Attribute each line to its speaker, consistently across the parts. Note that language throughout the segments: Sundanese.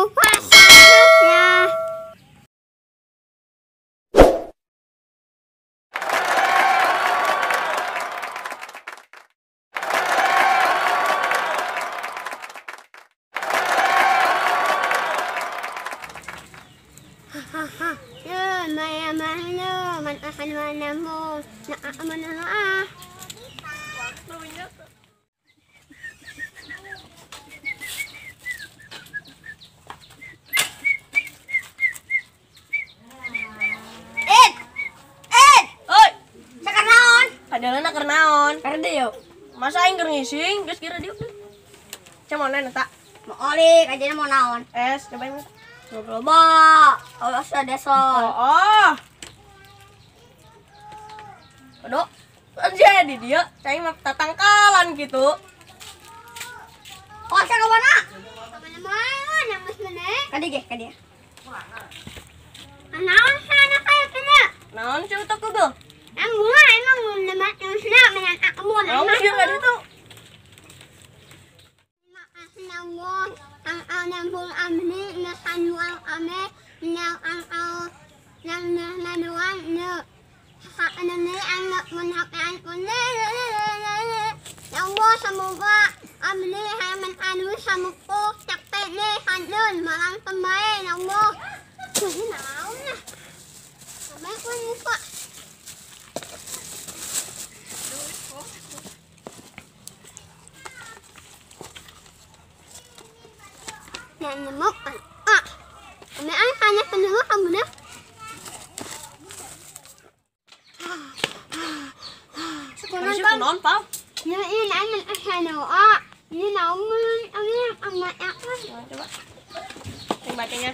Speaker 1: lupa subscribe-nya.
Speaker 2: Kadalana keur naon? Keur masa aing keur ngising geus kira diuk. Cem mana eta?
Speaker 3: Mau oli kajana mau naon?
Speaker 2: Es, cobain mah.
Speaker 3: Loba. Awas ada sol.
Speaker 2: Oh. Aduh, aja di dia, cai mah tatangkalan gitu.
Speaker 3: Oh, asa ka mana?
Speaker 1: Mana geus meneh?
Speaker 3: Kadi ge, kadi.
Speaker 1: Naon sana kaya kena?
Speaker 2: Naon sih utak kudu?
Speaker 1: Semoga
Speaker 2: Coba yang bacanya.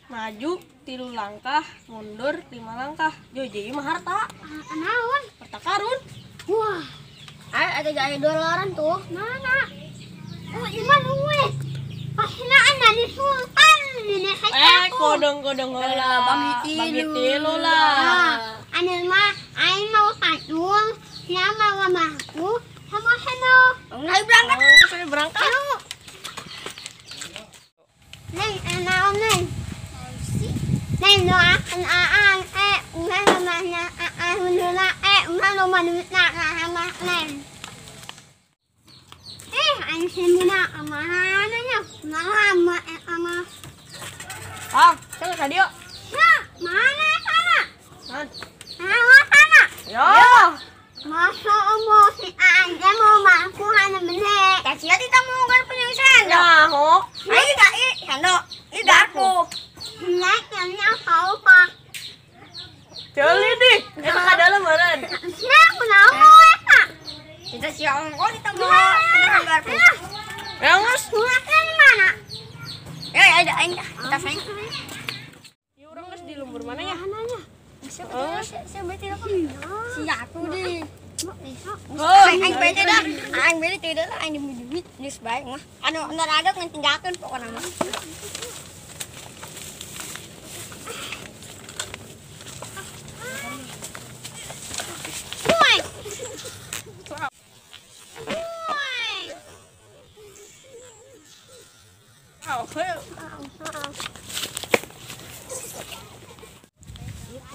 Speaker 2: Maju 3 langkah, mundur 5 langkah. Yo jadi mah harta.
Speaker 1: Naon?
Speaker 2: Harta karun.
Speaker 1: Wah.
Speaker 3: Ada gaya dolaran tuh.
Speaker 1: Mana? Oh, iman duit. Pahinaan dari sultan ini.
Speaker 2: Kodong-kodong lah, bagi tilu lah.
Speaker 1: Anu mah aing mau satu, nama mamaku sama Heno.
Speaker 3: Ayo berangkat.
Speaker 2: Oh, saya berangkat.
Speaker 1: Neng, naon neng? Neng doakan aan, ulah mamanya aan mendola, ulah loma duit nak sama neng. Aing semuna amananya, mana ama.
Speaker 2: Ah, saya ke dia.
Speaker 1: Nah, mana sana?
Speaker 2: Mana?
Speaker 1: Mana sana?
Speaker 2: Ya.
Speaker 1: Masa Allah si aja mau mampu hanya bener.
Speaker 3: Kasihan kita mau kan penyusun.
Speaker 2: Nah, ho.
Speaker 3: Ayo gak i, hano, i garpu.
Speaker 1: Naiknya kau pak.
Speaker 2: Jeli deh, emang ada lembaran.
Speaker 1: Siapa nama eta?
Speaker 3: Kita siang kok kita mau kena garpu.
Speaker 2: Ya ngus.
Speaker 1: Suratnya di mana?
Speaker 3: Ya ada aing kita sayang.
Speaker 2: Ya orang ngus di lembur mana ya?
Speaker 1: Mananya?
Speaker 3: Siapa siapa tidak siapa deh.
Speaker 2: Aing
Speaker 3: bete dah, aing bete tidak lah, aing duit geus bae mah. Anu naraga ngan tinggalkeun pokona mah.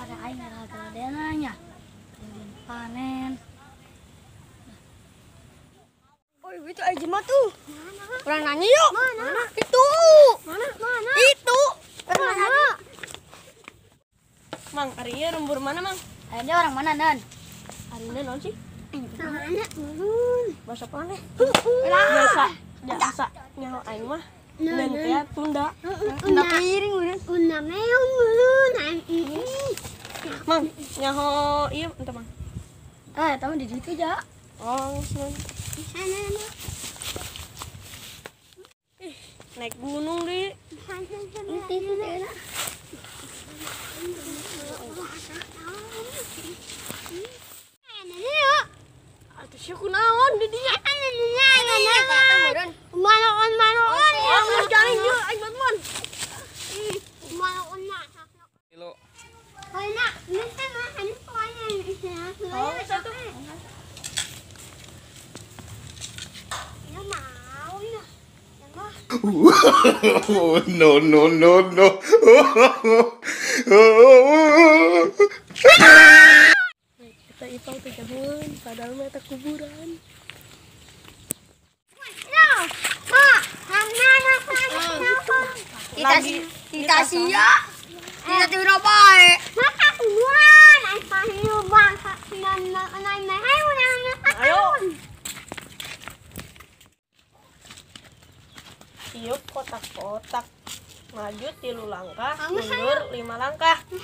Speaker 4: Pada aing gara-gara panen.
Speaker 3: Oh, itu aja mah tuh. Kurang nanya yuk.
Speaker 1: Mana?
Speaker 3: Itu.
Speaker 1: Mana? Mana?
Speaker 3: Itu.
Speaker 1: Mana?
Speaker 2: Mang, hari ini lembur mana, Mang?
Speaker 4: Ada orang mana, Nan?
Speaker 2: Hari ini non sih?
Speaker 1: Mana?
Speaker 2: Bahasa apa nih? Biasa, biasa. Nyaho aing mah. Nan teh tunda.
Speaker 3: Tunda piring udah.
Speaker 1: Tunda meong dulu.
Speaker 2: Mang, nyaho iya entah, Mang.
Speaker 4: Ah, tamu di situ ja.
Speaker 2: Oh, senang.
Speaker 1: Sana.
Speaker 2: Ih, naik gunung di. Atuh sia kunaon di dinya?
Speaker 1: Manoon manoon.
Speaker 2: Oh, geus garing yeuh aing bantuan.
Speaker 1: Manoon na.
Speaker 5: Kilo.
Speaker 2: Oh, satu.
Speaker 1: Ya mau.
Speaker 5: No, no, no, no.
Speaker 2: Kita ipang teh jahun, padahal mah eta kuburan.
Speaker 3: Kita sia. Kita tidur bae.
Speaker 1: Maka kuburan, apa lubang
Speaker 2: Ayo. Tiup kotak-kotak. Maju 3 langkah, mundur 5 langkah.
Speaker 3: 1,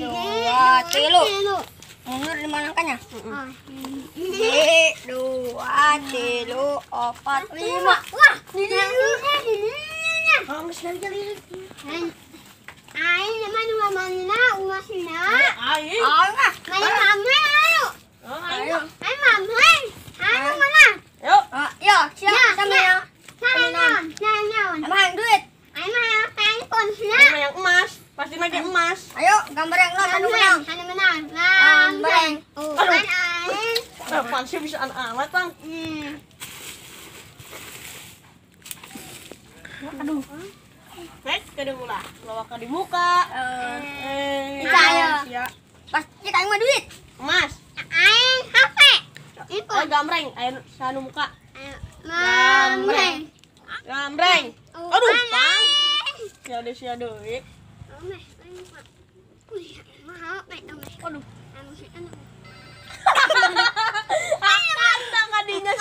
Speaker 3: 2, 3. Mundur 5 langkahnya. 1, 2, 3, 4, 5.
Speaker 1: Wah, aing mah nu mana umasna.
Speaker 2: Aing.
Speaker 1: Mana mama ayo.
Speaker 2: Ayo.
Speaker 1: Aing mama. Aing mana?
Speaker 2: Ayo.
Speaker 3: Yo, siap sama ya.
Speaker 1: Naon?
Speaker 3: Emang duit.
Speaker 1: Aing mah yang handphone
Speaker 2: Aing yang emas. Pasti lagi emas.
Speaker 3: Ayo, gambar yang lo anu menang.
Speaker 1: Anu menang. Gambreng.
Speaker 2: Aduh. Apaan sih bisa amat, Bang?
Speaker 3: Aduh.
Speaker 2: Next, kada mula. Lawak di muka.
Speaker 3: Kita ayo. Pasti kayak mah duit.
Speaker 2: Emas.
Speaker 1: Aing HP.
Speaker 2: Itu. Ayo gambreng, ayo sanu muka.
Speaker 1: Gambreng.
Speaker 2: Gambreng. Aduh, Bang. Ya udah sia duit. Aduh. Kantang kadinya.